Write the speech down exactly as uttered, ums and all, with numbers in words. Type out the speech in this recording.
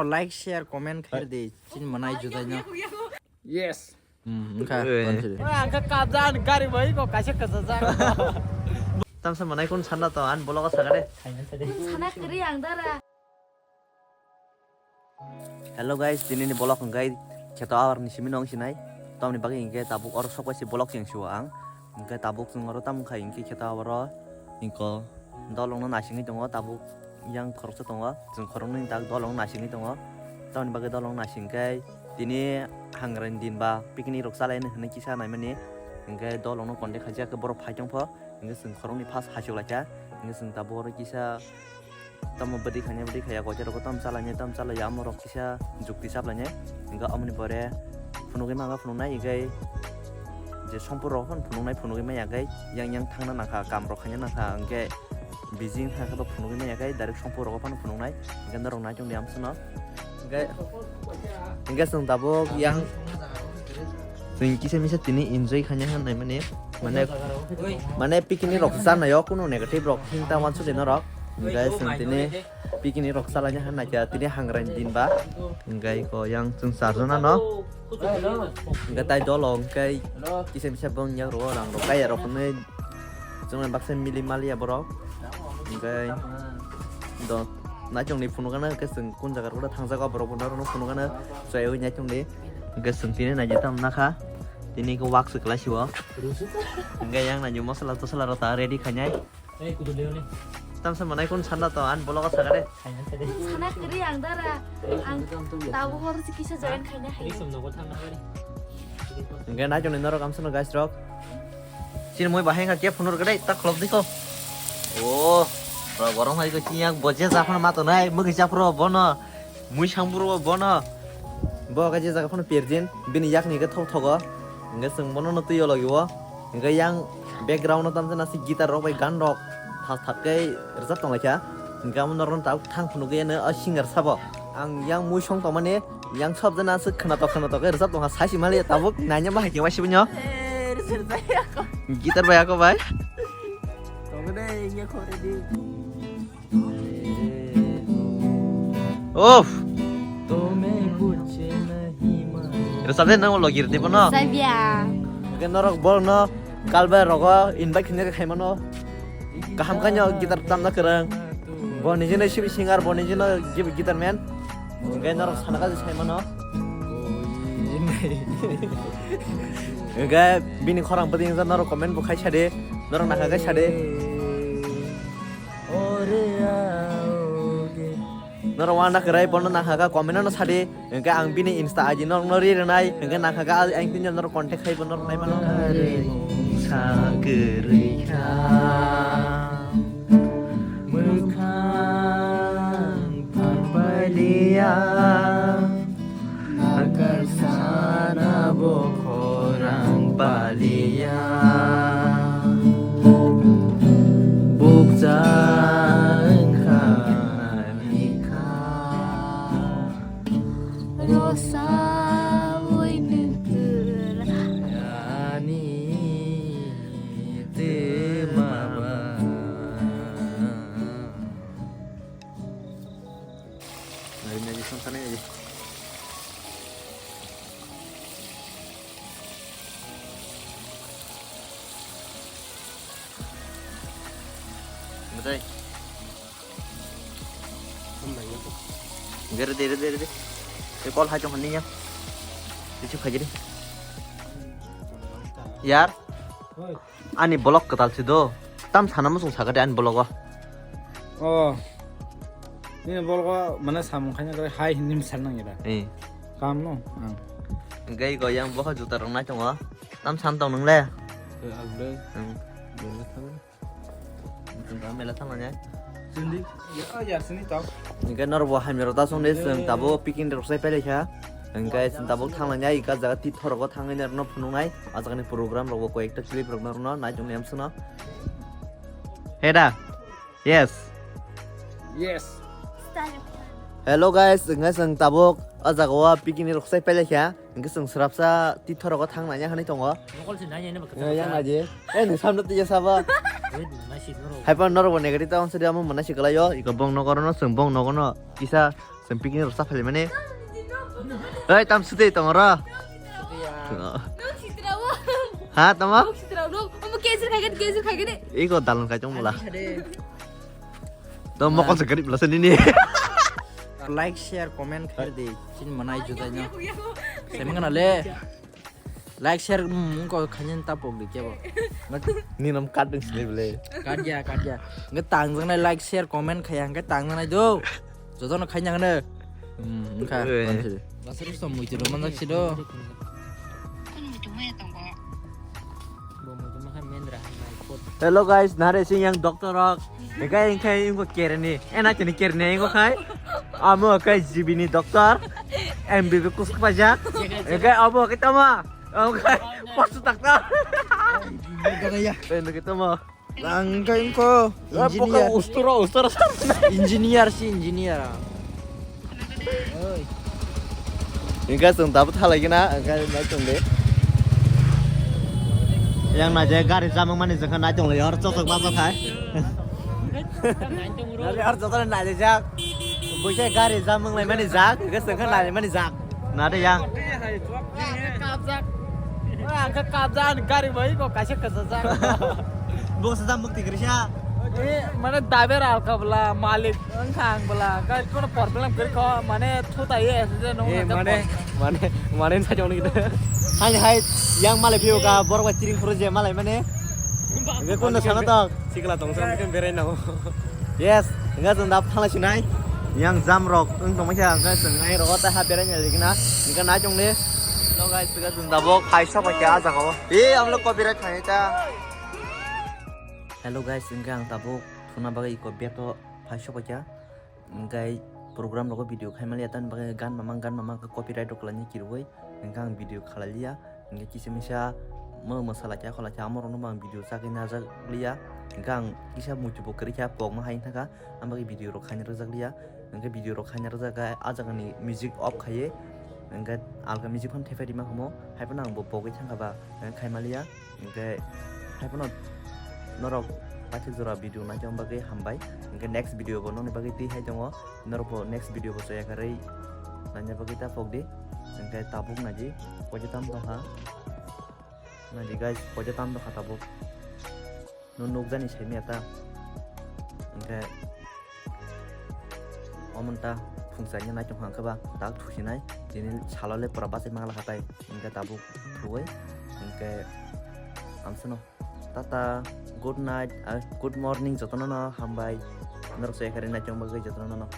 Like, share, comment khair di. Chin manai judai no. Yes. Hmm, wngkha. Eh. Tonsi di. Oi, ang kha kabja ani gari bai ko kaisa kacha ja. Tamsa manai kun sanna to an bologo sagare. Sana kiri ang dara. Hello guys, tini ni vlog hwnkhe kheto abar ni simi nong sinai. Tamni bagwi hwnkhe tabuk oro sok bai si vlog cheng sio ang. Hwnkhe tabuk chwng oro tamo khai hwnkhe kheto abaro hwnkhe dolong no naisingwi tongo, tabuk yang khoroksa tongo, chwng khoroknwi tak dolong naisingwi tongo. Tamni bagwi dolong naising khe tini hangrani din ba picnic rok chalaini hwnwi kisa naimani. Hwnkhe dolong no contact khaijak khe borok phai tongpho, hwnkhe chwng khoroknwi first haichuk laikha, hwnkhe chwng tabuk oro kisa. Tamo bwdwi khainai, bwdwi khaiya, kochai rokbo tamo chalainai, tamo chalaiya, amo rok kisa jukti chaplainai. Hwnkhe amoni pore phunugwi mangkha, phunuknai, hwnkhe je sompor rok phano phunuknai, phunugwi manya, hwnkhe yang yang thangna nangkha, kam rok khaina nangkha, hwnkhe busy wngkha, hwnkhe bo phunugwi manya, hwnkhe direct sompor rok phano phunuknai, hwnkhe norok naitok di amsano. Hwnkhe, hwnkhe chwng tabuk yang Chwng kisa misa tini enjoy khaina hwnwi mani, mane, mane picnic rok chanaio kunu negative rok himta wansukgwi norok. Hwnkhe chwng tini picnic rok chalaina hwnwi naikha tini hangrani din ba. Hwnkhe iko yang chwng charjona no. Hwnkhe tai dolo hwnkhe kisa misa bwng yak rwo rang rok kaya rok hwnwi chwng baksa mili maliya borok. Hwnkhe do naichongni phunukgana hwnkhe chwng kun jaga rok thangjago borok bo norokno phunukgana chaywi naichongni. Hwnkhe chwng tini naidi tamo nakha. Tini khe wak se kwlai siwo. Hwnkhe yang naidi mosla tosla rok ta ready khainai. Tamsa manai kun sanna to an vlog o sakare. Sana kiri ang dara. Ang tabuk hor si kisa join khaina hai. Hwnkhe naichongni norok amsano guys rok. Chini moi bahai wngkha khe phunuk gede ta kholop dikho. O, borok hai ko chiyak boje japhano matonai mugi japhro bono. Mui sangpuro bono. Bo khe je jaga phano perjin, bini yakni khe thok thogo. Hwnkhe chwng bono no twi o logi o. Hwnkhe yang background o tamjana si guitar rok bai gan rok thak thak khe rwjak tong lai kha. Hwnkhe amo norok no tabuk thang phunuk ya no o singer sabo. Ang yang mui song tongmani yang sob jana aswk khwnatok khwnatok khe rwjak tong kha sai si mali tabuk nanya ma hai khe waisibwnyo. Eh, rwjak ya ko. Guitar bai ako bai. Tong de ingya khore di. Uff. Rwchapde nang logi rwdi bono. Sabya. Hwnkhe norok borokno kalbai rogo invite khaina khaimano. Kaham khaino guitar tamna kwrwng. Bo nijino sibi singer, bo nijino gibi guitar man. Hwnkhe norok sana kaji saimano. Hwnkhe bini khorang bwtwi wngkha norok comment bo khai sadi. Norok nakha khai sadi. Norok uana kwrwi bono nakha kha comment no sadi. Hwnkhe ang bini Insta I D norokno ri rwnai. Hwnkhe nakha kha ang tini norok contact khai bo norok nai mano. Sa kwrwi kha. Mwkhang phan paliya. Akar sana bo khorang paliya. Bukcha wngkha nikha. Rosa oi nukura. Yani tuma ba. Nari nari song sana aja. Betul. Gere dere dere de. Te call hai tong hanya. Bisu khajiri. Yar. Ani vlog kwtal si do. Tam sana muchung sakha de ani vlog o. Oh. Nini vlog o mane samung khaina kare hai hindi misal nang ira. Eh. Kam no. Ang. Gai go yang boha juta rong nai tongo. Tam san tong nung le. Eh, ang le. Hmm. Bela thang. Tungka mela thang nai. Sindi. Ya, ya, sini tau. Hingke norok bo hamya rok ta song de song tabo picking rok sai pele kha. Hingke song tabo thang nai ika jaga ti thorok o thang nai norok no phunung nai. A jaga ni program rok bo koi ekta clip rok norok no nai tong nem sung no. Heda. Yes. Yes. Hello guys, hingke song tabuk a jaga o picnic rok sai pele kha. Hingke song srapsa tithor rogo thang nai hanai tongo. Nokol se nai nai ba. Eh, yang naji. Eh, ni samno tiya saba. Hai pa norok bo negari ta onse dia mo mana si kalayo. Iko bong nokoro no song bong nogo no kisa Tong picnic rok sa phali mani. Oi, tam sudi tong ro. Ha, tamo? Iko dalon kai tong mula. To mokol se garib lasa nini. Like, share, comment khair di. Chin manai judai no. Semang na le. Like, share, mm, ko khanyan ta pok di kebo. Ni nam kat ding sini bele. Kat ya, kat ya. Nge tang jang nai like, share, comment khaya nge tang jang nai do. Joto no khanya ngene. Hmm, engkha. Eh. Basari som muitu do manjak si do. Hello guys, nare sing yang doctor rok. Ekai engkai ingo kerni. Ena chini kerni ingo khai. Amo kai G B ni doctor. M B B kus pajak. Ekai abo kai tama. Amo kai post doctor. Endo kai tama. Langkai ko engineer. Ustura, ustura. Engineer si engineer. Oi. Engka sung dabu thalai gina, engka nai sung de. Yang naje gari jamang mani jengkha nai tong le, hor chosok bajak hai. Hor chosok nai jak. Buisai gari jamang lai mani jak, engka sengkha nai mani jak. Nade yang. Kabjak. Wah, angka kabjak gari bai ko kaisa kasajak. Bo sajak mukti krisa. Eh, mane daber alka bla malik engkha ang bla. Kai kono problem kri ko mane thuta ye se no. Eh, mane, mane, mane sa jong ni. Hai hai yang malai piu ka borok ba chiring khoro je malai mane. Nge kono sana to. Sikla tong sa berai na. Yes, engka chwng da phala sinai. Yang jam rok wng tongma khe, engka chwng ai rogo ta ha berai nai rikna. Engka nai chong le. Hello guys, engka chwng da bo phai sok khe a jaga o. E, amlo copyright khai ta. Hello guys, engka ang tabuk thuna bagwi iko beto phai sok khe. Engka program rogo video khai mali atan bagwi gan mamang gan mamang copyright rok laini kirwi. Hingke ang video khalai liya, hingke kisa misa mo mwsala kya khola kya amo rokno bo ang video chagwi najak liya, hingke ang kisa muitu bo kwrwi kha pokma hai thaka, ang bagwi video rok khaina rwjak liya, hingke video rok khaina rwjak kha ah jaga ni music off khaiwi, hingke alka music phano thepai rima khumo, hai phano ang bo pogwi thangkha ba, hingke khaima liya, hingke hai phano norok paithak jora video naitong bagwi hambai, hingke next video bo nokni bagwi twi hai tongo. Norok bo next video bo chaya karwi naina bagwi ta pok di. Hingke tabuk naidi, poito tam tongkha. Naidi guys, poito tam tongkha tabuk. No nukjani saimanya ta. Hingke omo ta phungchaino naitongkha hingke ba tak thusinai. Tini salo le pura bachai mangla hatai. Hingke tabuk thuwi. Hingke amsano. Tata, good night, ah, good morning, jotono no hambai. Norok se kare naichong bagwi jotono no.